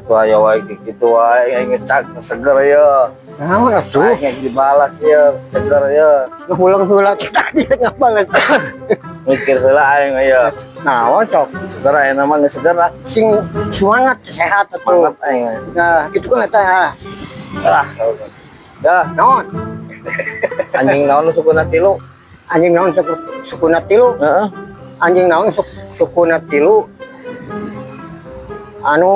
Wah, ya wae kitu wae, aing geus seger ya. Naon atuh? Aing dibalas ya, seger ya. Ngahulang heula tadi ngabales. Mikir heula aing ya. Naon sok? Seger aing mah, geus seger lah. Sing semangat, sehat atuh. Semangat aing. Nah, gitu kan eta. Ah, dah. Naon? Anjing naon nu sukuna tilu? Anjing naon sukuna tilu? Heeh. Anjing naon sukuna tilu? Anu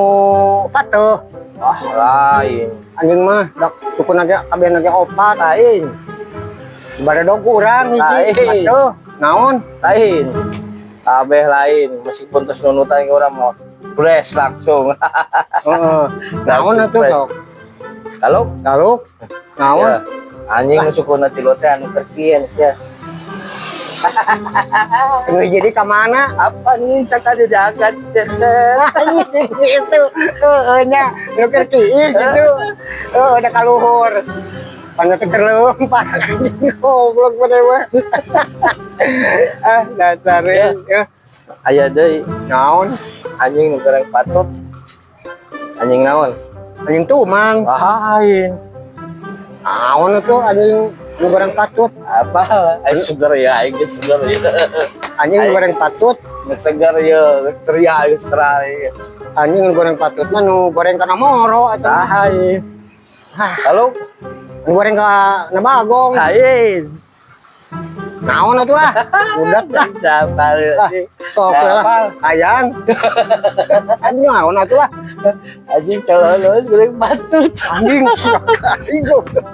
pateuh. Ah, lain. Anjing mah dak sukuna ge kabehna ge opat. Lain. Baredog urang hiji. Lain. Pateuh. Naon? Lain. Kabeh lain, meskipun terus nunutan ke urang mau fresh langsung. Heeh. Naon atuh sok? Kalau Lalu naon? Ya, anjing nu sukuna tilu teh anu keur kieu ya. Nu jadi ka mana? Apa nih cakap diangkat cetet. Anjing itu. Heeh nya, nu keur kieu gitu. Heeh, udah kaluhur. Pan teh keur leumpang anjing, goblok pada mah. Ah, dasar Ya. ya. Aya deui. Naon? Anjing nu goreng patut. Anjing naon? Anjing tumang. Lain. Naon itu anjing nu goreng patut? Apa? Aing seger ya, aing geus seger ya. Anjing nu goreng patut, Geus seger ya, geus ceria, geus cerah ya. Anjing nu goreng patut mah nu goreng kana moro atuh. Lain. Hah, Lalu nu goreng ka na bagong. Lain. Naon atuh ah? Udah lah. Siapa? Ah, sok lah. Apal. Hayang. Anjing naon atuh ah? Anjing cololos goreng patut. Anjing, aing goblok.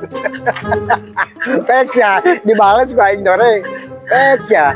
Pek ya, dibales ku aing dore. Pek ya.